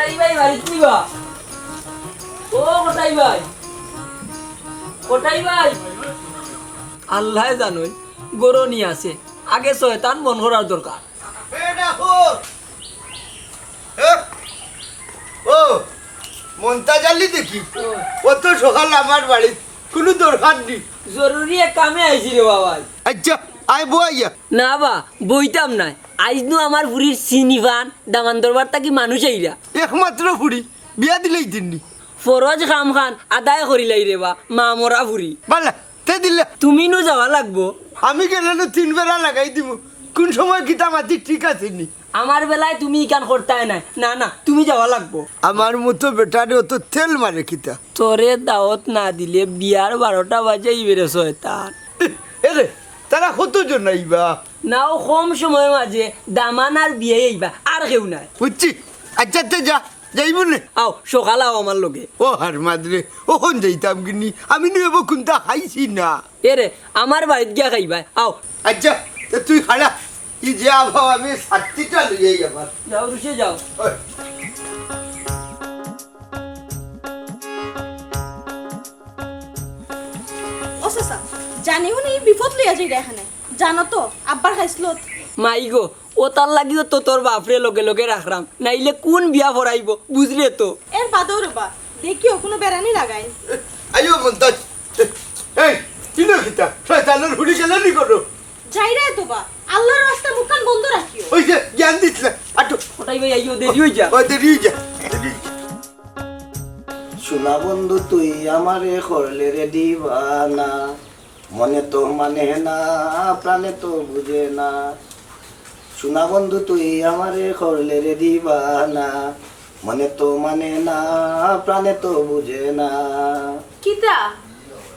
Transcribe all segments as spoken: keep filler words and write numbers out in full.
কটাই ভাই, বাড়িত নি বা? ও কটাই ভাই, কটাই ভাই। আল্লায় জানইন, ঘরো নি আছে, আগে শয়তান বন্ধ করার দরকার। এ দেখো। এ? ও, মন্তাজ আলী দেখি। ও। অত সকাল আমার বাড়িত, কুনু দরকার নি। জরুরি এক কামে আইছি রে বাবা। আইচ্ছা, আয় বইয়া। না বা, বইতাম নায়। আইজ নু আমার ফুরির চিনি পান, দামান দরবার থাকি মানুষ আইরা। একমাত্র ফুরি, বিয়া দিলাইতায়নি। ফরজ কামখান আদায় করিলাই রে বা, মা মরা ফুরি। বালা, তে দিলা। তুমি নু যাওয়া লাগবো। আমি গেলে নু তিন বেড়া লাগাই দিমু। কুন সময় কিতা মাতি ঠিক আছে নি? আমার বেলায় তুমি ইখান করতায় নায়। না, না, তুমি যাওয়া লাগবো। আমার মতো বেটারে অত তেল মারে কিতা? তোরে দাওত না দিলে বিয়ার বারোটা বাজাইবে রে শয়তান। এরে, তারা কতজন আইবা? নাও, কম সময়র মাঝে দামান আর বিয়াই আইবা, আর কেউ নায়। বুঝছি, আইচ্ছা তে যা, যাইমু নে। আও, সকাল আও আমার লগে। ও হার মাদরে, অখন যাইতাম কিনি? আমি নু এবো কুন্তা খাইছি না। এরে, আমার বাড়িত গিয়া খাইবায়, আও। আইচ্ছা, তে তুই খাড়া, ই যে আবাও আমি ছাতিটা লইয়াই আবার। যাও, রুশে যাও। ওই। ও চাচা, জানি হুনি ই বিপদ লইয়া যাইরা এখানে। জানো তো, আব্বার খাইছলত। মাই গো, অতার লাগিও তো তোর বাপরে লগে লগে রাখরাম, নাইলে কুন বিয়া পড়াইবো, বুঝরে তো। এর বাদেও রে বা, দেখিও কুনু বেড়ানি লাগাইন। আইও মন্তাজ। এই, কিনো কিতা? শয়তানর হুড়ি গেলে নি করো। যাইরায় তো বা, আল্লার রাস্তা মুখখান বন্ধ রাখিও। ওই যে, জ্ঞান দিস না। আটো। কটাই ভাই, আইও, দেরি অই যা। ও, দেরি অই যা। দেরি অই যা। সোনা বন্ধু তুই আমারে করলে রে দিবানা, মনে তো মানে না, প্রাণে তো বুঝে না। সোনা বন্ধু তুই আমারে করলে রে দিবানা, মনে তো মানে না, প্রাণে তো বুঝে না। কিতা?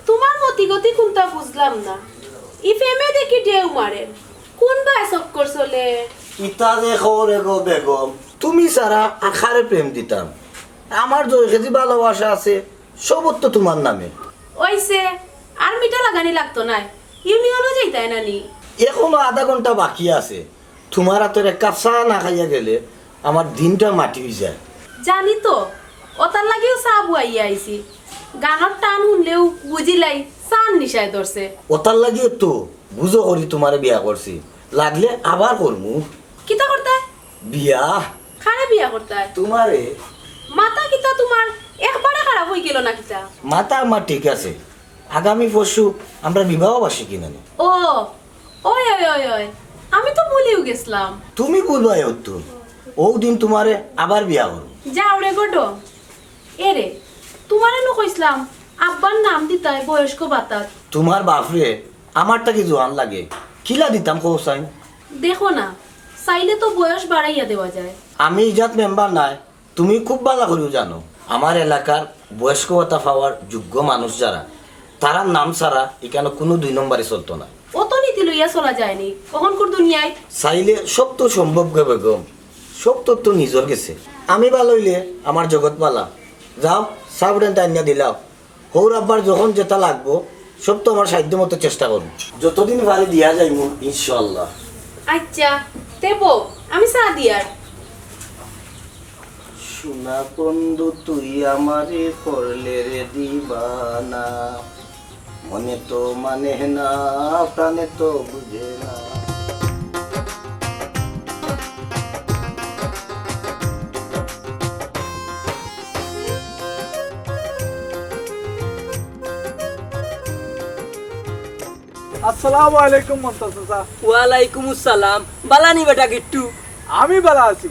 তুমার মতিগতি কুন্তা বুঝলাম না। ই প্রেমে দেখি ঢেউ মারের। কুন বায় চক্কর চলের? কিতা যে কও রে গো বেগম, তুমি ছাড়া আর কারে প্রেম দিতাম? আমার দুই কেজি ভালোবাসা আছে, সবর তো তুমার নামে। অইছে, আর মিঠা লাগানি লাগতো নায়। ইউনিয়নো যাইতায় না নি? এখনো আধা ঘন্টা বাকি আছে। তুমার আতর এক কাপ চা না খাইয়া গেলে আমার দিনটা মাটি অই যায়। জানি তো, অতার লাগিও চা বুয়াইয়া আইছি। গানর টান হুনলেউ বুঝিলাই চার নিশায় ধরছে। অতার লাগিও তো বুঝো করি তুমারে বিয়া করছি, লাগলে আবার করমু। কিতা করতায়? বিয়া। কারে বিয়া করতায়? তুমারে। মাথা কিতা তুমার একবারে খারাপ অই গেলো না কিতা? মাথা আমার ঠিক আছে, আগামী পরশু আমরার বিবাহ বার্ষিকী নানি। ও, ওই, ওই, ওই, ওই, আমি তো ভুলিউ গেছলাম। তুমি ভুলবায় অতো, অউ দিন তুমারে আবার বিয়া করমু। যাও রে গডম। এরে, তুমারে নু কইছলাম, আব্বার নাম দিতায় বয়স্ক ভাতাত। তুমার বাপরে আমার থাকি জোয়ান লাগে, কিলা দিতাম কও চাইন? দেখো না, চাইলে তো বয়স বাড়াইয়া দেওয়া যায়। আমি ইজাত মেম্বার নায়, তুমি খুব ভালা করিউ জানো, আমার এলাকার বয়স্ক ভাতা পাওয়ার যোগ্য মানুষ যারা, তারার নাম ছাড়া ইখানো কুনু দুই নম্বরি চলতো না। অত নীতি লইয়া চলা যায়নি অখনকুর দুনিয়াত। চাইলে সব তো সম্ভব গো বেগম, সব তো, তো নিজর গেছে। আমি ভালা অইলে আমার জগৎ ভালা। যাও, চা ফুটাইন আনিয়া দিলাও। হউর আব্বার যখন যেটা লাগবো, সব তো আমার সাধ্য মতো চেষ্টা করমু। যতদিন পারি দিয়া যাইমু, ইনশাআল্লাহ। আচ্ছা, তে বউ, আমি চা দিয়ার। সোনা বন্ধু তুই আমারে করলে রে দিবানা, মনে তো মানে না, প্রাণে তো বুঝে না। আসসালামু আলাইকুম মন্তাজ চাচা। ওয়ালাইকুম আসসালাম। বালা নি বেটা গিট্টু? আমি বালা আছি।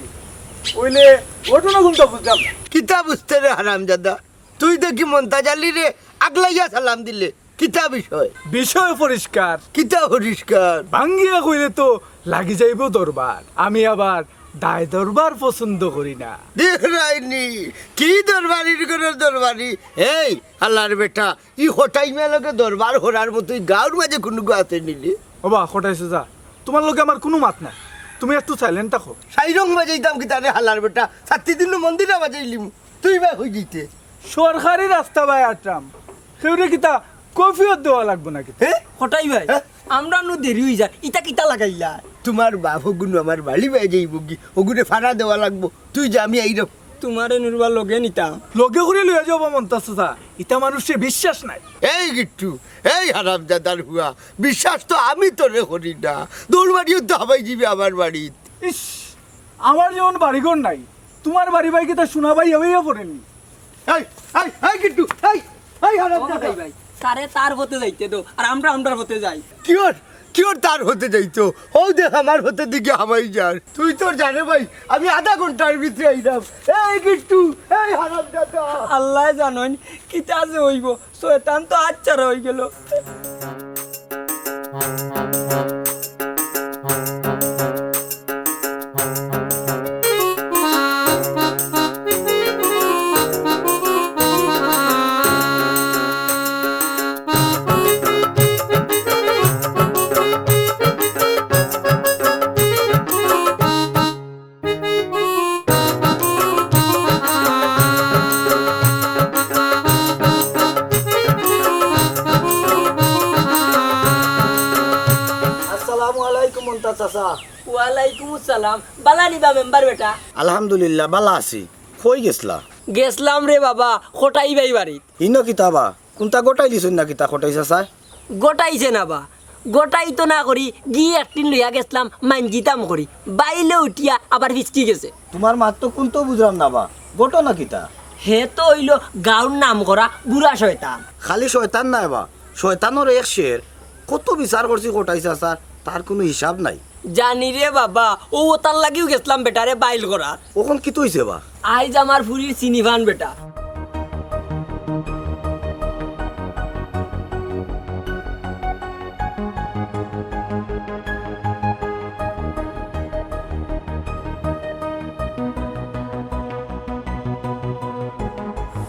অইলে ঘটনা কুনতা বুঝলাম না। কিতা বুঝতে রে হারামজাদা? তুই দেখি মন্তাজ আলীরে আগলাইয়া সালাম দিলে। কিতা বিষয়? বিষয় পরিষ্কার। কিতা পরিষ্কার? ভাঙ্গিয়া কইলে তো লাগি যাইবো দরবার। আমি আবার দায় দরবার পছন্দ করি না। দেখরায়নি, কি দরবারির ঘরর দরবারি? এই, হালার বেটা, ই কটাই মিয়ার লগে দরবার করার মতো ই গাউর মাঝে কুনুগু আছে নি রে? ওবা, কটাই চাচা, তুমার লগে আমার কুনু মাত নাই। তুমি একটু silent থাকো। সাইরং বাজাইতাম কিতা রে হালার বেটা? ছাত্তি দিনু মন্দিরা বাজাইলিমু। তুই বা কই যাইতে? সরকারি রাস্তা বায় আটরাম। কেউরে কিতা কৈফিয়ত দেওয়া লাগবো না কিতা? হে? কটাই ভাই, হে? আমরা নু দেরি অই যায়, ইতা কিতা লাগাইলা? তুমার বাপ হগুনু আমার বাড়ি বায় যাইবো গি, হগুরে ফাড়া দেওয়া লাগবো। তুই যা, আমি আইরাম। তুমারে নুরবার লগে নিতাম। লগে করি লইয়া যাও বা মন্তাজ চাচা, ইতা মানুষরে বিশ্বাস নাই। এই গিট্টু, এই হারামজাদার ফুয়া, বিশ্বাস তো আমি তোরে করি না। দৌড় মারিও তো হামাই যিবি আমার বাড়িত। ইস, আমার যেমন বাড়িঘর নাই, তুমার বাড়ি বাই কিতা সোনা বাই হইয়া পড়েনি? এই, এই, এই গিট্টু, এই, এই হারামজাদা। ভাই, তারে তার পথে যাইতে দেও, আর আমরা আমরার পথে যাই। কিওর, কিওর তার পথে যাইতো? অউ দেখ আমার পথেদি হামাই যার। তুই তোর জানে ভাই, আমি আধা ঘন্টার ভিতরে আইলাম। এই গিট্টু, এই হারামজাদা। আল্লায় জানইন কিতা যে অইবো, শয়তান তো আচ্ছারা অইগেলো। আসসালামু আলাইকুম মন্তাজ চাচা। ওয়ালাইকুম আসসালাম। বালা নি বা মেম্বার বেটা? আলহামদুলিল্লাহ, বালা আছি। কই গেছলা? গেছলাম রে বাবা, কটাই বাই বাড়িত। ইনো কিতা বা? কুনতা গটাই দিছইন না কিতা কটাই চাচায়? গটাইছে না বা, গটাই তো না করি, গি একটিন লইয়া গেছলাম, মাইনজিতাম করি, বাইলে উঠিয়া আবার ফিসকি গেছে। তুমার মাত তো কুনতাউ বুঝরাম না বা, ঘটনা কিতা? হে তো অইলো গাউর নাম করা বুড়া শয়তান। খালি শয়তান নায় বা, শয়তানর এক শের, কত বিচার করছি কটাই চাচার, তার কুনু হিসাব নাই। জানি রে বাবা, অউ অতার লাগিউ গেছলাম বেটারে বাইল করাত। অখন কিতা অইছে বা? আইজ আমার ফুরির চিনি পান বেটা।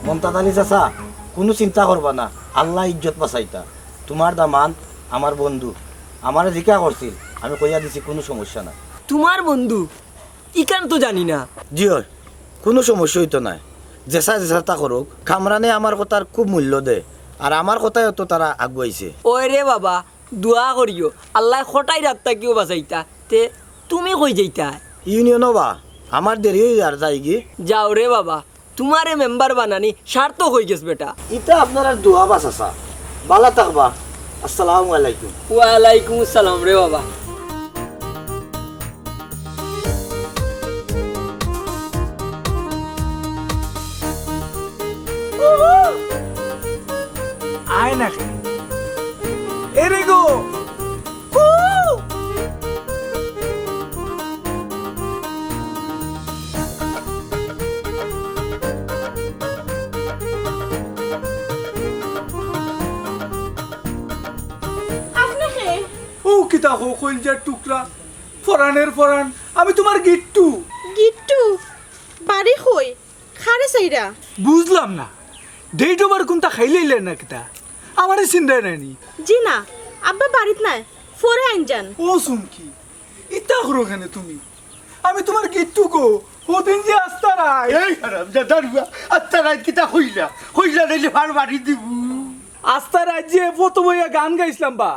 মন্তাজ আলী চাচা, কুনু চিন্তা করবা না, আল্লায় ইজ্জত বাঁচাইতা। তুমার দামান আমার বন্ধু, আমারে জিকা করছিল, আমি কইয়া দিছি কুনু সমস্যা নাই। তুমার বন্ধু? ইখান তো জানি না। জি অয়, কুনু সমস্যা অইতো নায়। যেছা যেছা তা করুক, কামরানে আমার কথার খুব মূল্য দে, আর আমার কথায়ও তো তারা আগুয়াইছে। ওই রে বাবা, দোয়া করিও, আল্লায় কটাই রাত থাকিও বাঁচাইতা। তে তুমি কই যাইতায়? ইউনিয়নো বা, আমার দেরি অই যার, যাইগি। যাও রে বাবা, তুমারে মেম্বার বানানি সার্থক অইগেছে বেটা। ইতা আপনারার দোয়া বা চাচা। বালা থাকবা। আসসালামু আলাইকুম। ওয়ালাইকুম আসসালাম রে বাবা। আয় না কেনে? এরে গো। কু! আপনে কে? ও কিতা হো, কইলজার টুকরা, ফরানের ফরান, আমি তুমার গিট্টু। গিট্টু? বাড়ি কই? কারে চাইরা? বুঝলাম না, ডেট ওভার কুনতা খাইলাইলে না কিতা? আমারে চিনরায় নানি? জি না, আব্বা বাড়িত নাই, পরে আইন যান। ও চুমকি, ইতা করো কেনে তুমি? আমি তুমার গিট্টু গো, হদিন যে আস্তা রাইত। এই হারামজাদার ফুয়া, আস্তা রাইত কিতা কইলা? কইলা নাইলে ফার বাড়ি দিমু। আস্তা রাইত যে ফটো বইয়া গান গাইছলাম বা,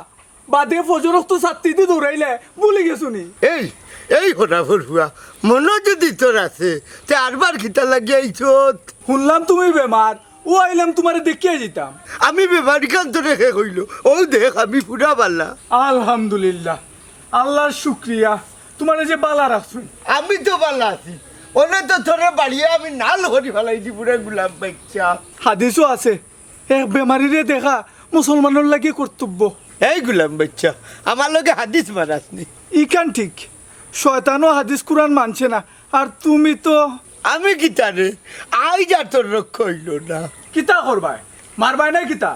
বাদে ফজর অক্ত ছাত্তি দি দৌড়াইলে ভুলি গেছো নি? এই, এই হরাফর ফুয়া, মনো যদি তোর আছে, তে আরবার কিতা লাগি আইছত? হুনলাম তুমি বেমার, অউ আইলাম তুমারে দেখিয়া যাইতাম। আমি বেমার ইখান তোরে কে কইলো? অউ দেখ, আমি পুরা বালা। আলহামদুলিল্লাহ, আল্লার শুকরিয়া, তুমারে যে বালা রাখছইন। আমি তো বালা আছি, অনে তো তোরে বাড়িয়ে আমি নাল করি ফালাইছি, পুরা গুলাম বাইচ্চা। হাদিসও আছে, এক বেমারিরে দেখা মুসলমানর লাগি কর্তব্য। এই গুলাম বাইচ্চা, আমার লগে হাদিস মারাস নি। ইখান ঠিক, শয়তানও হাদিস কুরআন মানছে না, আর তুমি তো। আমি কিতা রে? আইজ আর তোর রক্ষা অইলো না। কিতা করবায়? মারবায় না কিতা?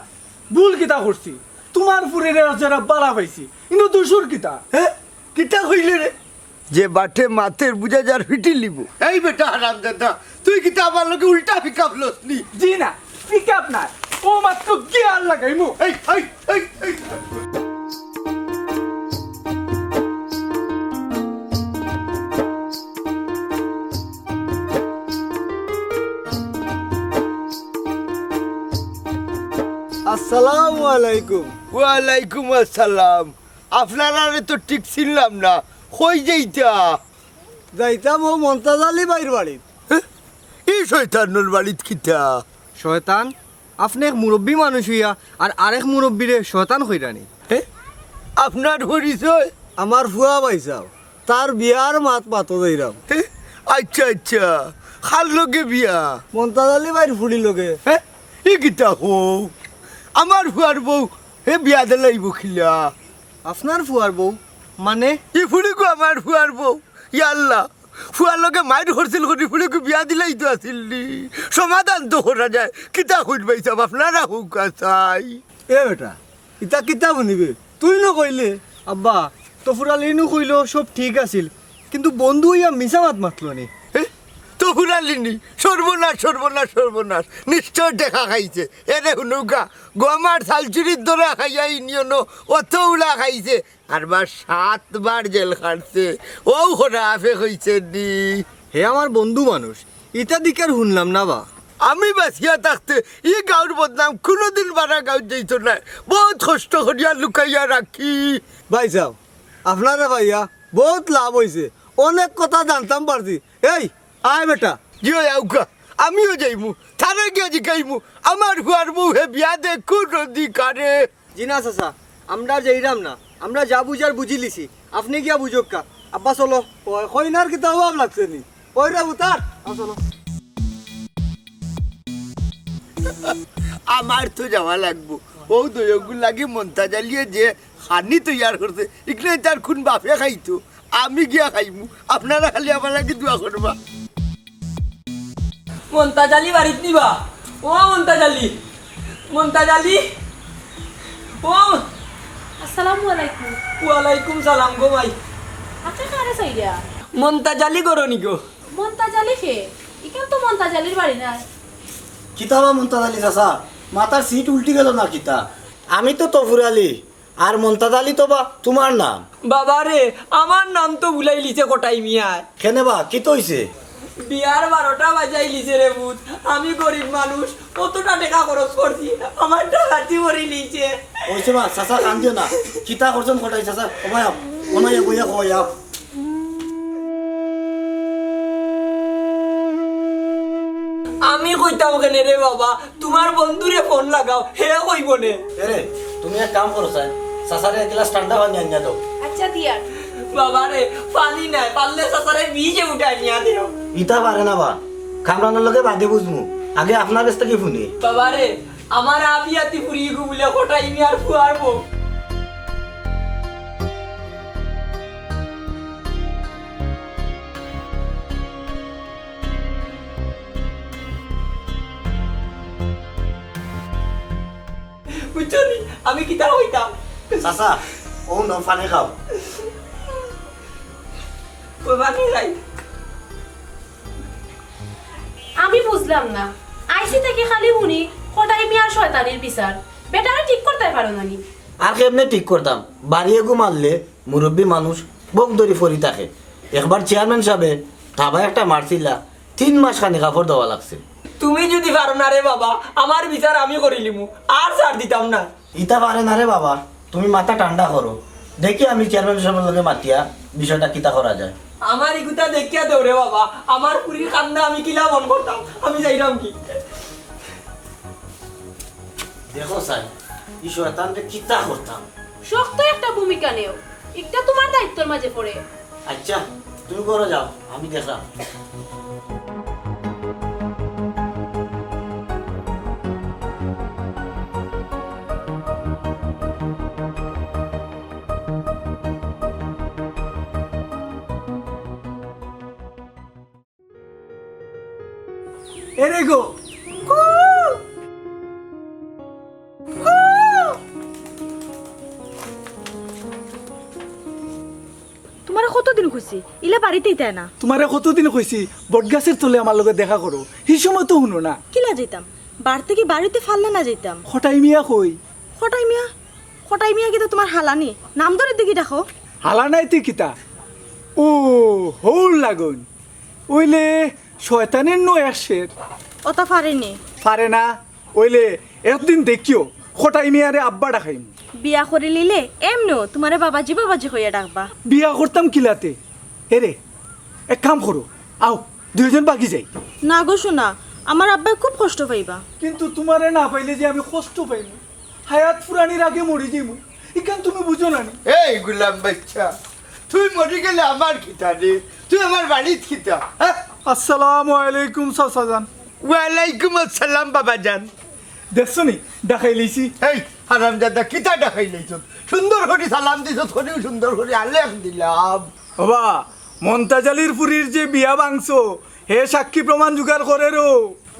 ভুল কিতা করছি? তুমার ফুরিরে যারা বালা পাইছি, কিন্তু দুষর কিতা? হে? কিতা কইলে রে? যে বাটে মাতের বুঝা যার ফিটিলিবো। এই বেটা হারামজাদা, তুই কিতা আমার লগে উল্টা পিকআপ লস নি? জি না, পিকআপ না, অউ মাত্র গিয়ার লাগাইমু। এই, এই, এই, এই। আসসালামু আলাইকুম। ওয়ালাইকুম আসসালাম। আপনারারে তো ঠিক চিনলাম না, কই যাইতা? যাইতাম অউ মন্তাজ আলী ভাইর বাড়িত। হ্যাঁ? ই শয়তানর বাড়িত কিতা? শয়তান? আপনে এক মুরব্বি মানুষ অইয়া আর আরেক মুরব্বিরে শয়তান কইরা নি? হে? আপনার পরিচয়? আমার ফুয়া ভাইসাব, তার বিয়ার মাত মাতো যাইরাম। হে? আচ্ছা, আচ্ছা, কার লগে বিয়া? মন্তাজ আলী ভাইর ফুড়ির লগে। হে? ই কিতা কও? আমার ফুয়ার বউ, হে বিয়া দিলাইবো কিলা? আপনার ফুয়ার বউ? মানে? ই ফুড়িগু আমার ফুয়ার বউ। ইয়া আল্লাহ, ফুয়ার লগে মাইর করছিল করি ফুড়িগু বিয়া দিলাইতো আছিল নি। সমাধান তো করা যায়। কিতা কইর ভাইসাব, আপনারা কউক্কা চাই। এ বেটা, ইতা কিতা হুনিবে? তুই নু কইলে। আব্বা, তফুর আলী নু কইলো সব ঠিক আছিল, কিন্তু বন্ধু অইয়া মিছা মাত মাতলো নি। এ? তফুর আলী নি? সর্বনাশ, সর্বনাশ, সর্বনাশ। নিশ্চয় টেকা খাইছে। এরে হুনউক্কা, গমার থালচুরির দরা খাইয়া ইউনিয়নো অত উড়া খাইছে। আর বার সাতবার জেল খাটছে। অউ খরা আফে কইছে নি। হে আমার বন্ধু মানুষ, ইতা দিকার হুনলাম না বা। আমি বাঁচিয়া থাকতে ই গাউর বদনাম কুনুদিন বারা গাউত যাইতো নায়। বউত কষ্ট করিয়া লুকাইয়া রাখি। ভাইসাব, আপনারে পাইয়া বউত লাভ অইছে, অনেক কথা জানতাম পারছি। এই, আয় বেটা। জি অয়, আউক্কা, আমিও যাইমু, তারে গিয়া জিকাইমু, আমার ফুয়ার বউ হে বিয়া দে কুন অধিকারে। জি না চাচা, আমরা যাইরাম না, আমরা যা বুঝার বুঝিলিছি, আপনে গিয়া বুঝউক্কা। আব্বা চলো। ওই কইনার কিতা অভাব লাগছে নি? ওই রে উতার, আও চলো। আমার তো যাওয়া লাগবো। অউ দইগুর লাগি মন্তাজ আলীয়ে যে খানি তৈয়ার করছে, ইগুরে তার কুন বাপে খাইতো? আমি গিয়া খাইমু, আপনারা খালি আমার লাগি দোয়া করবা। মন্তাজ আলী বাড়িত নি বা? ও মন্তাজ আলী, মন্তাজ আলী, ও। আসসালামু আলাইকুম। ওয়ালাইকুম সালাম গো মাই। আপনে কারে চাইরা? মন্তাজ আলী ঘরো নি গো? মন্তাজ আলী কে? ইখান তো মন্তাজ আলীর বাড়ি নায়। কিতা বা মন্তাজ আলী চাচা, মাথার সিট উল্টি গেল না কিতা? আমি তো তফুর আলী, আর মন্তাজ আলী তো বা তুমার নাম। বাবা রে, আমার নাম তো ভুলাইলিছে কটাই মিয়ায়। কেনে বা, কিতা অইছে? বিয়ার বারোটা বাজাইলিছে রে পুত। আমি গরিব মানুষ, কতটা টেকা খরচ করছি, আমারটা খাতি করিলিছে। অইছে বা, চাচা কান্দিও না। কিতা করছইন কটাই চাচা? ও মাই, ও মাই, বইয়া কই আও। আমি কইতাম কেনে রে বাবা, তুমার বন্ধুরে ফোন লাগাও, হে কইবো নে। এরে, তুমি এক কাম করো চাই, চাচারে এক গ্লাস ঠান্ডা পানি আনিয়া দেও। আচ্ছা দিয়ার। বাবা রে, পানি নাই, পারলে চাচারে ফ্রিজে উঠাই নিয়া দেও। ইতা পারে না বা, কামরানর লগে বাদে বুঝমু, আগে আপনার গেছ থাকি হুনি। বাবা রে, আমার আবিয়াতি ফুরিগু বুলে কটাই মিয়ার ফুয়ার বউ। বুঝছো নি? আমি কিতা কইতাম? চাচা, অউ নেও পানি খাও। অউ পানি খাই। আমি বুঝলাম না, আইছি থাকি খালি হুনি কটাই মিয়ার শয়তানির বিচার। বেটারে ঠিক করতায় পারো না নি? আর কেমনে ঠিক করতাম? বাড়ি এগু মারলে মুরব্বি মানুষ বক ধরি পড়ি থাকে। একবার চেয়ারম্যান সাবে থাবা একটা মারছিলা, তিন মাস খানি কাপড় দেওয়া লাগছে। তুমি যুদি পারো না রে বাবা, আমার বিচার আমি করিলিমু, আর ছাড় দিতাম না। ইতা পারে না রে বাবা, তুমি মাথা ঠান্ডা করো, দেখি আমি চেয়ারম্যান সাবর লগে মাতিয়া বিষয়টা কিতা করা যায়। আমার ইগুতা দেখিয়া দেও রে বাবা, আমার ফুরির কান্দা আমি কিলা বন্ধ করতাম, আমি যাইরাম কি? দেখো চাই, ই শয়তানরে কিতা করতাম। শক্ত একটা ভূমিকা নেও, ইটা তুমার দায়িত্বর মাঝে পড়ে। আচ্ছা, তুমি ঘরো যাও, আমি দেখরাম। এরে গো। কু। কু। তুমারে কতদিন কইছি, ইলা বাড়িত আইতায় না। তুমারে কতদিন কইছি, বটগাছর তলে আমার লগে দেখা করো, হি সময় তো হুনো না। কিলা যাইতাম, বার থাকি বাড়িতে ফাললে না যাইতাম। কটাই মিয়া কই? কটাই মিয়া? কটাই মিয়া কিতা তুমার হালা নি? নাম ধরি দেখি ডাকো। হালা নায় তে কিতা? ও, হউর লাগুন। অইলে শয়তানের নু এক সের। অতা পারে নি। পারে না। অইলে একদিন দেখিও, কটাই মিয়ারে আব্বা ডাকাইমু। বিয়া করিলিলে এমনেও তুমারে বাবাজি বাবাজি কইয়া ডাকবা। বিয়া করতাম কিলাতে? এরে, এক কাম করো, আও, দুইজন বাকি যাই। না গো সোনা, আমার আব্বায় খুব কষ্ট পাইবা। কিন্তু তুমারে না পাইলে যে আমি কষ্ট পাইমু, হায়াত ফুরানির আগে মরি যাইমু, ইখান তুমি বুঝো না নি? এই গুলাম বাচ্চা, তুই মরি গেলে আমার কিতা রে? তুই আমার বাড়িত কিতা, হ্যাঁ? আসসালামু আলাইকুম চাচা জান। ওয়ালাইকুম আসসালাম বাবা জান। দেখছো নি, ডাকাই লইছি। এই হারামজাদা, কিতা ডাকাই লইছত? সুন্দর করি সালাম দিছত, করিও সুন্দর করি আলেখ দিলাম। বাবা, মন্তাজ আলীর ফুরির যে বিয়া ভাঙছো, হে সাক্ষী প্রমাণ জোগাড় করেরও।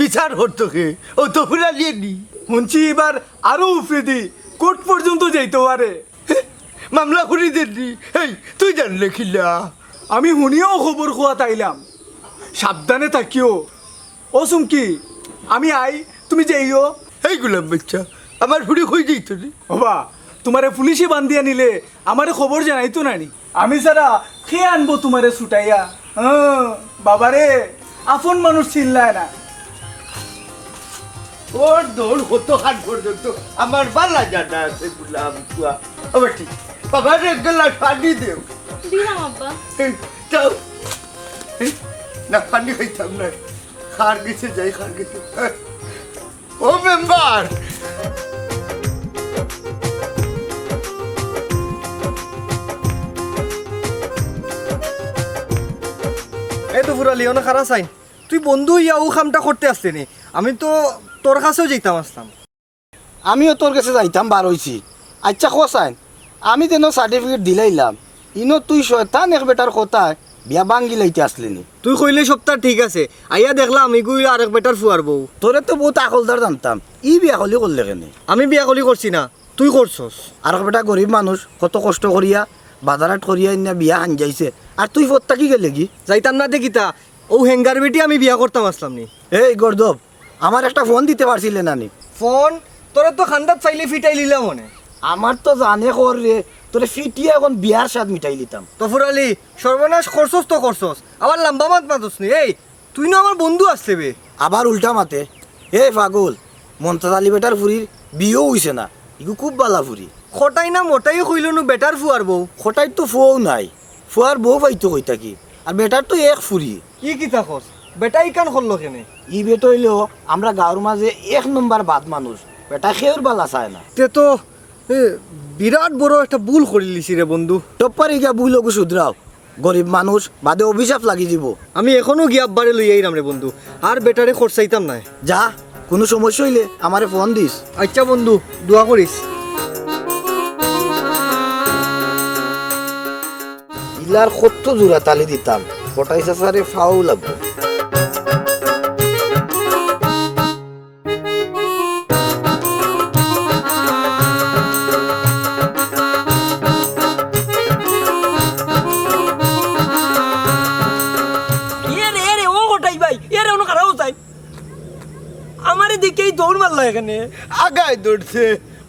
বিচার করতো কে? ও তো ফুরালিয়ে নি। হুনছি ইবার আরো উফরেদি কোর্ট পর্যন্ত যাইতো পারে। মামলা করি দেননি। এই, তুই জানলে কিলা? আমি হুনিয়াও খবর কওয়াত আইলাম। সাবধানে থাকিও। ও চুমকি, আমি আই, তুমি যাইও। এই গুলাম বাচ্চা, আমার ফুরি কই যাইতো রে? ওবা, তুমারে পুলিশে বান্ধিয়া নিলে আমারে খবর জানাইতো না নি? আমি ছাড়া কে আনবো তুমারে ছুটাইয়া? হ্যাঁ, বাবারে, আপন মানুষ চিনলায় না। ওর দৌড় কত খান পর্যন্ত আমার বালা জানা আছে গুলাম কুয়া। আবার ঠিক, বাবা রে, এক গ্লাস পানি দেও। দিলাম আব্বা। এই, যাও। এই, না, পানি খাইতাম না। খার গেছে, যাই খার গেছে। ও মেম্বার। এই তো ফুরালি, অনো খাড়া চাইন। তুই বন্ধু ইয়া ও কামটা করতে আসলে নি? আমি তো তোর কাছেও যাইতাম আসলাম। আমিও তোর গেছে যাইতাম বার অইছি। আচ্ছা, কও চাইন, আমি যেন সার্টিফিকেট দিলাইলাম, ইনো তুই শয়তান এক বেটার কথায় বিয়া ভাঙ্গি লাইতে আসলে নি? তুই কইলে সবতা ঠিক আছে, আইয়া দেখলাম ইগুই আরেক বেটার ফুয়ার বউ। তোরে তো বউত আকলদার জানতাম, ই বিয়া কলি করলে কেনে? আমি বিয়া কলি করছি না, তুই করছস। আরেক বেটা গরিব মানুষ, কত কষ্ট করিয়া, বাজারহাট করিয়া ইন্না বিয়া হান যাইছে, আর তুই ফত থাকি গেলে কি? যাইতাম না দে কিতা, ও হেঙ্গার বেটি আমি বিয়া করতাম আসলাম নি। এই গর্দব, আমার একটা ফোন দিতে পারছিলে না নি? ফোন? তোরে তো খান্দাত চাইলে ফিটাই লিলাম অনে। আমার তো জানে কর রে, তোরে ফিটিয়া এখন বিয়ার স্বাদ মিটাই লিতাম। তো ফুরালি, সর্বনাশ করছস তো করছস, আবার লম্বা মাত মাতস নি। এই, তুই না আমার বন্ধু আসলে বে। আবার উল্টা মাতে। এ পাগল, মন্তাজ আলী বেটার ফুরির বিয়াও অইছে না, ইগু খুব বালা ফুরি। খটাই না মটাই কইল নু বেটার ফুয়ার বউ। খটাই তো ফুয়াও নাই, ফুয়ার বউ পাইতো কই থাকি? আর বেটার তো এক ফুরি। ই কিতা কস? বেটা ইখান করলো কেনে? ই বেটা অইলো আমরা গাঁওর মাঝে এক নম্বর বাদ মানুষ, বেটা কেউর বালা চায় না। তে তো, এ, বিরাট বড় একটা ভুল করিলিছি রে বন্ধু। টপ্পারে গিয়া ভুল অগু শুধরাও, গরিব মানুষ, বাদে অভিশাপ লাগি যিবো। আমি এখনো গিয়া আব্বারে লইয়া আইরাম রে বন্ধু, আর বেটারে খরচাইতাম নায়। যা, কুনু সমস্যা অইলে আমারে ফোন দিস। আচ্ছা বন্ধু, দোয়া করিস। ইলার কত জোড়া তালি দিতাম, কটাই চাচারে ফাও লাগবো। এ রে, এ রে, ও কটাই ভাই, এ রে, অনো খাড়াও চাই। আমারে দেখেই দৌড় মারলা এখানে। আগায় দৌড়ছে,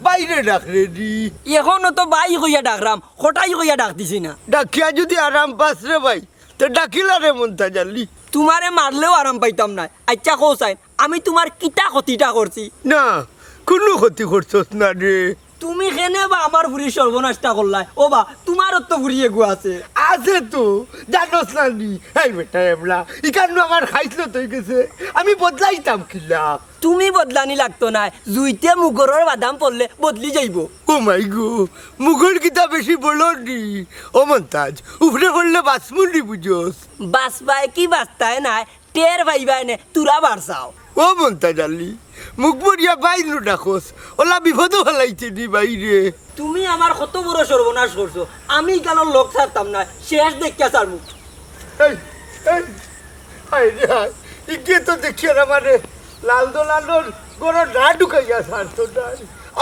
বাইরে ডাক রে দি। এখনো তো বাই কইয়া ডাকরাম, কটাই কইয়া ডাক দিছি না। ডাকিয়া যদি আরাম পাস রে ভাই, তো ডাকিলা রে মন্তাজ আলী। তুমারে মারলেও আরাম পাইতাম না। আচ্ছা কও চাইন, আমি তুমার কিতা ক্ষতিটা করছি? না, কুনু ক্ষতি করছস না রে। তুমি কেনে বা আমার ফুরির সর্বনাশটা করলায়? ও বা, তুমারও তো ফুরি এগু আছে। আছে তো, জানোস না নি? এই বেটা এবলা, ইখান নু আমার খাইছলত অই গেছে। আমি বদলাইতাম কিলা? তুমি বদলানি লাগতো নায়, জুইতে মুগরর বাদাম পড়লে বদলি যাইবো। ও মাই গো, মুগর কিতা বেশি বড় নি? ও মন্তাজ, উপরে পড়লে বাসমুন্ডি বুঝোস? বাসবায় কি বাস্তায় নায়, টের পাইবায় নে, তুরা বারসাও। ও মন্তাজ আলী, মুখ বরিয়া বাইর নু ডাকস, ওলা বিপদো ফালাইতে নি বাইরে। তুমি আমার কত বড় সর্বনাশ করছো, আমি ইখানর লগ ছাড়তাম না, শেষ দেখিয়া ছাড়মু। এই, এই, হায় রে হায়, ইগে তো দেখিয়ার আমারে লাল দোলানোর গরো না ঢুকাইয়া ছাড়তো না।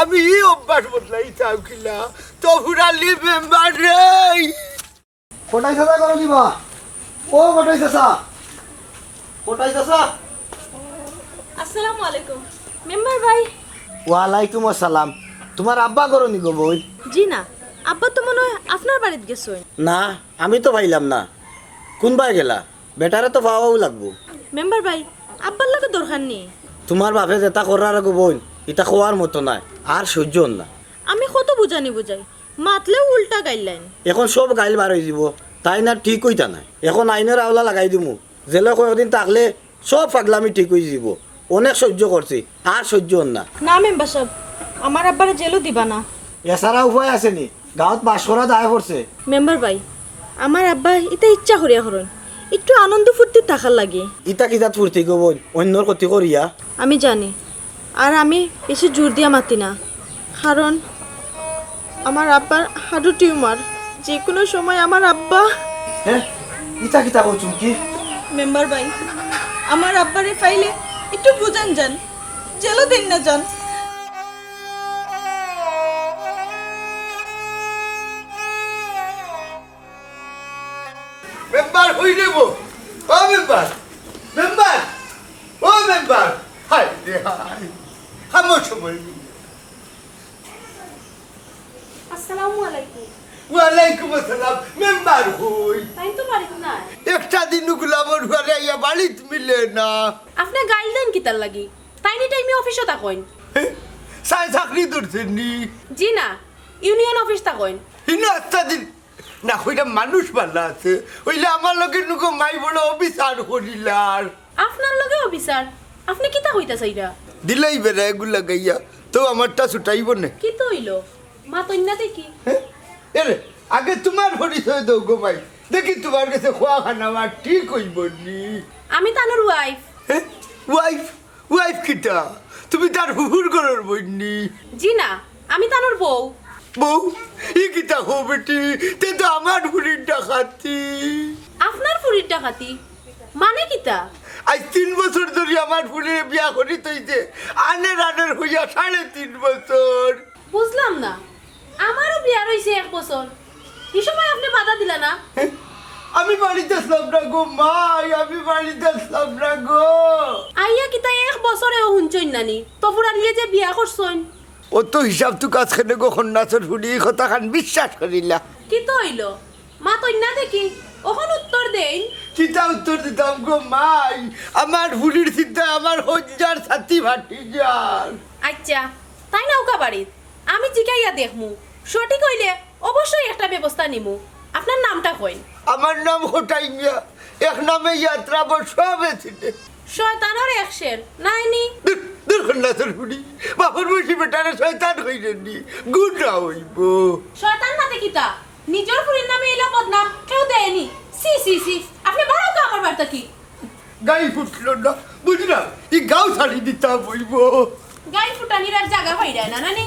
আমি ই অভ্যাস বদলাইতাম কিলা? তো ফুরালি মেম্বার রে। কটাই চাচা ঘরো নি বা? ও কটাই চাচা, কটাই চাচা। আসসালামু আলাইকুম মেম্বার ভাই। ওয়ালাইকুম আসসালাম। তুমার আব্বা ঘরো নি গো বইন? জি না, আব্বা তো মনে হয় আপনার বাড়িত গেছইন। না, আমি তো পাইলাম না। কুনবায় গেলা? বেটারে তো পাওয়াও লাগবো। মেম্বার ভাই, আব্বার লগে দরকার নি। তুমার বাপে যেতা কররা রে গো বইন, ইতা কওয়ার মতো নায়, আর সহ্য অর না। আমি কত বুঝানি বুঝাই, মাতলেও উল্টা গাইল্লাইন। এখন সব গাইল বার অই যিবো, তাইন আর ঠিক অইতা নায়। এখন আইনর আওলা লাগাই দিমু, জেলো কয়েকদিন থাকলে সব পাগলামি ঠিক অইযিবো। অনেক সইজ্য করছি, আর সইজ্য অর না। না মেম্বার সাব, আমার আব্বারে জেলো দিবা না। এছাড়া উপায় আছে নি? গাউত বাস করা দায় পড়ছে। মেম্বার ভাই, আমার আব্বা ইতা ইচ্ছা করিয়া করইন, একটু আনন্দ ফুর্তি থাকার লাগি। ইতা কিজাত ফুর্তি গো বইন, অইন্যর ক্ষতি করিয়া? আমি জানি, আর আমি বেশি জোর দিয়া মাতি না, কারণ আমার আব্বার হার্টর টিউমার, যে কুনু সময় আমার আব্বা হে, ইতা কিতা কও চুমকি? মেম্বার ভাই, আমার আব্বারে পাইলে একটু বুঝাইন যান, জেলো দেইন না যান। মেম্বার, কই রে বা? ও মেম্বার, মেম্বার, ও মেম্বার, হায় রে হায়, খামো সময় নেই। আসসালামু আলাইকুম। ওয়ালাইকুম আসসালাম। মেম্বার কই? তাইন তো বাড়িত নাই। একটা দিন গুলামর ঘরে আইয়া বাড়িত মিলে না। আপনে গাইল দেইন কিতার লাগি? তাইন ই টাইমে অফিসো থাকইন। হে, সাই চাকরি ধরছেন নি? জি না, ইউনিয়ন অফিস থাকইন। হিনো একটা দিন না কইরা মানুষ ভালা আছে, অইলে আমার লগে নুকো মাই বড় অফিসার করিলার। আপনার লগে অফিসার? আপনে কিতা কইতা চাইরা? দিলাই বেড়া এগুলা গাইয়া, তো আমারটা ছুটাইব নে। কিতা অইলো? মাতইন না দেখি। হে? এরে, আগে তুমার পরিচয় দেও গো মাই। দেখি তুমার গেছে খোয়া খানা আমার ঠিক অইব নি। আমি তানর ওয়াইফ। হে? ওয়াইফ? ওয়াইফ কিতা? তুমি তার হুহুর ঘরর বইন নি? জি না, আমি তানর বউ। বউ? ই কিতা কও বেটি? তে তো আমার ফুরির ডাকাতি। আপনার ফুরির ডাকাতি? মানে কিতা? আইজ তিন বছর ধরি আমার ফুরিরে বিয়া করি থইছে। আনের আনের হইয়া সাড়ে তিন বছর। বুঝলাম না, আমারও বিয়ার অইছে এক বছর, ই সময় আপনে বাধা দিলা না? আমি বাড়িত আছলাম না গো মাই, আমি বাড়িত আছলাম না গো। আইয়া কিতা এক বছরেও হুনছইন না নি, তফুরালিয়ে যে বিয়া করছইন? অত হিসাব তুকাস কেনে গো খন্নাসর ফুড়ি, ই কথাখান বিশ্বাস করিলা। কিতা অইলো? মাতইন না দেখি, অখন উত্তর দেইন। কিতা উত্তর দিতাম গো মাই? আমার ফুড়ির চিন্তায় আমার হজ্জার ছাতি ফাটি যার। আইচ্ছা, তাইন আউক্কা বাড়িত, আমি জিকাইয়া দেখমু, সঠিক অইলে অবশ্যই একটা ব্যবস্থা নিমু। আপনার নামটা কইন। আমার নাম খটাই মিয়া, এক নামে যাত্রা বর সবে চিনে। শয়তানর এক শের, নায় নি? দূর, দূর খন্নাসর ফুড়ি, বাপর বয়সী বেটারে শয়তান কইরে নি, গুন্ডা অইব। শয়তান মাতে কিতা? নিজর ফুড়ির নামে ইলা বদনাম কেউ দেয় নি। ছি, ছি, ছি, আপনে বারউক্কা আমার বাড়ি থাকি। গাই ফুটলো না, বুঝলা? ই গাউ ছাড়ি দিতাম অইব। গাই ফুটানির আর জাগা পাইরায় না, নানি?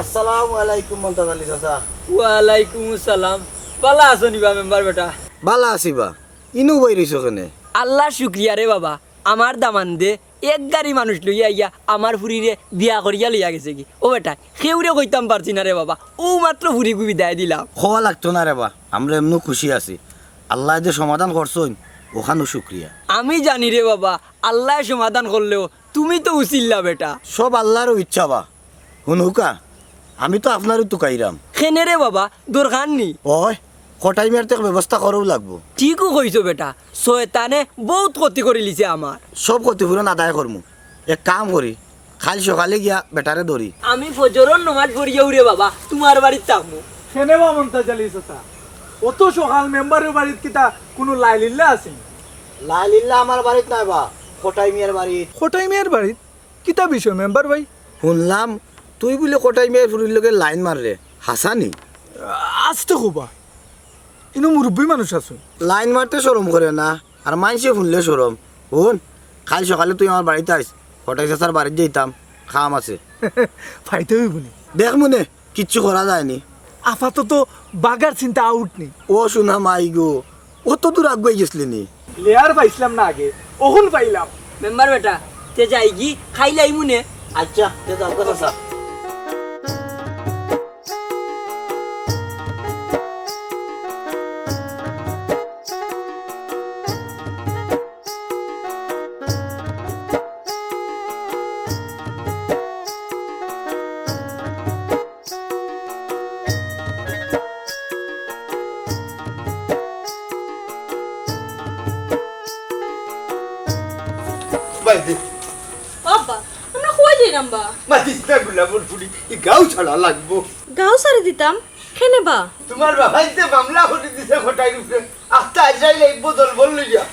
আসসালামু আলাইকুম মন্তাজ আলী চাচা। ওয়ালাইকুম আসসালাম। বালা আছো নি বা মেম্বার বেটা? বালা আছি বা। ইনো বই রইছো কেনে? আল্লার শুক্রিয়া রে বাবা, আমার দামান্দে এক গাড়ি মানুষ লইয়া আইয়া আমার ফুরিরে বিয়া করিয়া লইয়া গেছেগি। ও বেটা, কেউরে কইতাম পারছি না রে বাবা, অউ মাত্র ফুরিগু বিদায় দিলাম। কওয়া লাগতো না রে বা, আমরা এমনেউ খুশি আছি। আল্লায় যে সমাধান করছইন, অখানও শুক্রিয়া। আমি জানি রে বাবা, আল্লায় সমাধান করলেও তুমি তো উছিলা বেটা। সব আল্লারউ ইচ্ছা বা। হুনউক্কা, আমি তো আপনারেউ তুকাইরাম। কেনে রে বাবা, দরকার নি? অয়, খটাই মিয়ার তো এক ব্যবস্থা করাউ লাগবো। ঠিকউ কইছো বেটা, শয়তানে বউত ক্ষতি করিলিছে আমার। সব ক্ষতিপূরণ আদায় করমু। এক কাম করি, কাইল সকালে গিয়া বেটারে ধরি। আমি ফজরর নমাজ পড়িয়াউ রে বাবা, তুমার বাড়িত থাকমু। কেনে বা মন্তাজ আলী চাচা, অত সকাল মেম্বারর বাড়িত কিতা কুনু লাইলিল্লা আছে নি? লাইলিল্লা আমার বাড়িত নায় বা, খটাই মিয়ার বাড়িত। খটাই মিয়ার বাড়িত? কিতা বিষয় মেম্বার ভাই? হুনলাম তুই বুলে খটাই মিয়ার ফুরির লগে লাইন মাররে, হাছা নি? আস্তে কও বা, ইনো মুরব্বি মানুষ আছইন। লাইন মারতে শরম করে না, আর মাইনষে হুনলে শরম। হুন, কাইল সকালে তুই আমার বাড়িত আইস, খটাই চাচার বাড়িত যাইতাম, কাম আছে। পাইতে অইবো নি? দেখমু নে, কিচ্ছু করা যায় নি। আপাতত বাগার চিন্তা আউট নি। ও সোনা মাই গো, অত দূর আগুয়াই গেছলে নি? লেয়ার পাইছলাম না আগে, অখন পাইলাম। মেম্বার বেটা, তে যাইগি, কাইল আইমু নে। আইচ্ছা, তে যাও গো চাচা। ভাই, আম্বা। মাতিস না গোলামর ফুড়ি, ই গাঁও ছাড়া লাগবো। গাঁও ছাড়ি দিতাম? কেনে বা? তুমার বাবায় যে মামলা করি দিছে কটাইর উপরে, আস্তা আজরাইল আইবো দলবল লইয়া।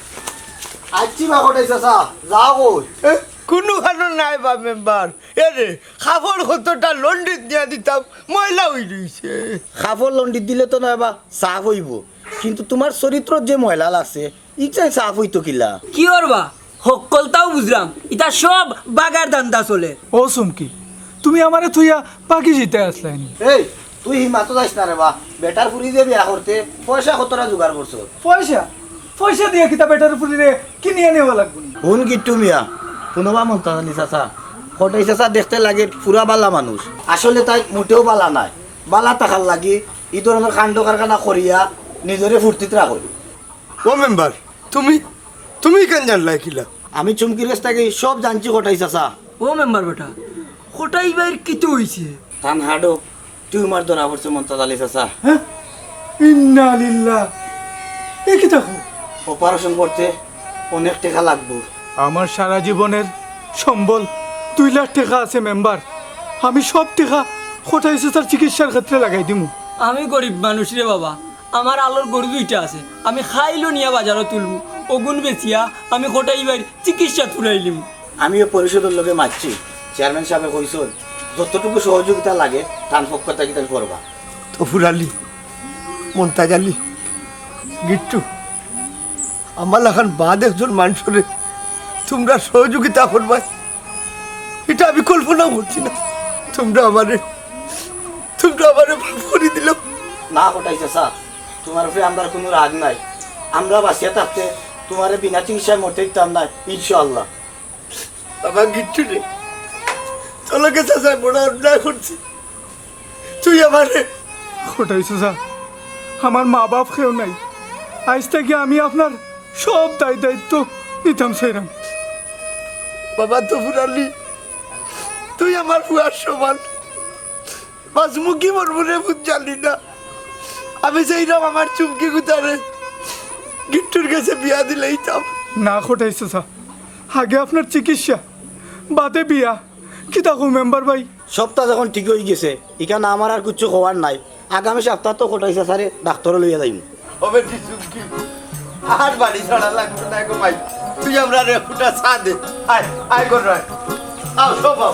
আইচ্ছি বা কটাই চাচা, যাও কই? এ, কুনু কারণ নাই বা মেম্বার। এ রে, কাপড় কতটা লন্ড্রিত দিয়া দিতাম, ময়লা অই রইছে। কাপড় লন্ড্রিত দিলে তো নায় বা, সাফ অইবো। কিন্তু তুমার চরিত্রর যে ময়লা লাগছে, ইটায় সাফ অইতো কিলা? কিওর বা, হক্কলতাউ বুঝরাম, ইতা সব বাগার ধান্দা চলের। ও চুমকি, তুমি আমারে থুইয়া বাকি যাইতায় আছলায় নি? এই, তুই হি মাতো যাইস না রে বা, বেটার ফুড়ি যে বিয়া করতে পয়সা কতটা জোগাড় করছস? পয়সা? পয়সা দিয়া কিতা বেটার ফুড়িরে কিনিয়া নেওয়া লাগবো নি? হুন গিট্টু মিয়া, হুনো বা মন্তাজ আলী চাচা, কটাই চাচা দেখতে লাগে পুরা বালা মানুষ, আসলে তাই মোটেও বালা নায়। বালা থাকার লাগি ই ধরনর কাণ্ড কারখানা করিয়া নিজরে ফুর্তিত রাখইন। ও মেম্বার, তুমি, তুমি কেনে জানলায় কিলা? আমি চুমকির গেছ থাকি সব জানছি কটাই চাচা। ও মেম্বার বেটা, কটাই ভাইর কিতা অইছে? তান হাড়ো টিউমার ধরা পড়ছে মন্তাজ আলী চাচা। হ্যাঁ? ইন্না লিল্লাহ। এ কিতা কও? অপারেশন করতে অনেক টেকা লাগবো। আমার সারা জীবনের সম্বল দুই লাখ টেকা আছে মেম্বার। আমি সব টেকা কটাই চাচার চিকিৎসার ক্ষেত্রে লাগাই দিমু। আমি গরিব মানুষ রে বাবা, আমার আলোর গরু দুইটা আছে, আমি খাইলো নিয়া বাজারো তুলমু, অগুন বেচিয়া আমি কটাই ভাইর চিকিৎসা তুলাইলিমু। আমিও পরিষদর লগে মাতছি, চেয়ারম্যান সাবে কইছইন যতটুকু সহযোগিতা লাগে তান পক্ষ থাকি তান করবা। তফুর আলী, মন্তাজ আলী, গিট্টু, আমার লাখান বাদ একজন মানষরে তুমরা সহযোগিতা করবায়, ইটা আমি কল্পনাও করছি না। তুমরা আমারে, তুমরা আমারে মাফ করি দিলাও। না কটাই চাচা, তুমার উপরে আমরার কুনু রাগ নাই। আমরা বাঁচিয়া থাকতে তুমারে বিনা চিকিৎসায় মরতে দিতাম নায়, ইনশাআল্লাহ। বাবা গিট্টু রে, তোর লগে চাচায় বড় অন্যায় করছি। তুই আমারে কটাই চাচা, আমার মা বাপ কেউ নাই। আইজ থাকি আমি আপনার সব দায় দায়িত্ব নিতাম চাইরাম। বাবা তফুর আলী, তুই আমার পুয়ার সমান। বাঁচমু কি মরমু রে পুত জানি না। আমি চাইরাম আমার চুমকি গুতারে গিট্টুর গেছে বিয়া দিলাইতাম। না কটাই চাচা, আগে আপনার চিকিৎসা, বাদে বিয়া। কিতা কও মেম্বার ভাই? সবতা যখন ঠিক অইগেছে, ইখান আমার আর কিচ্ছু কওয়ার নাই। আগামী সপ্তাহ তো কটাই চাচারে ডাক্তারো লইয়া যাইমু। ওবে টিসুমকি, আর বাড়ি ছাড়া লাগতো না গো ভাই। তুই আমরারে ফুটা চা দে। আয়, আয় গো, আয়। আও, সব আও।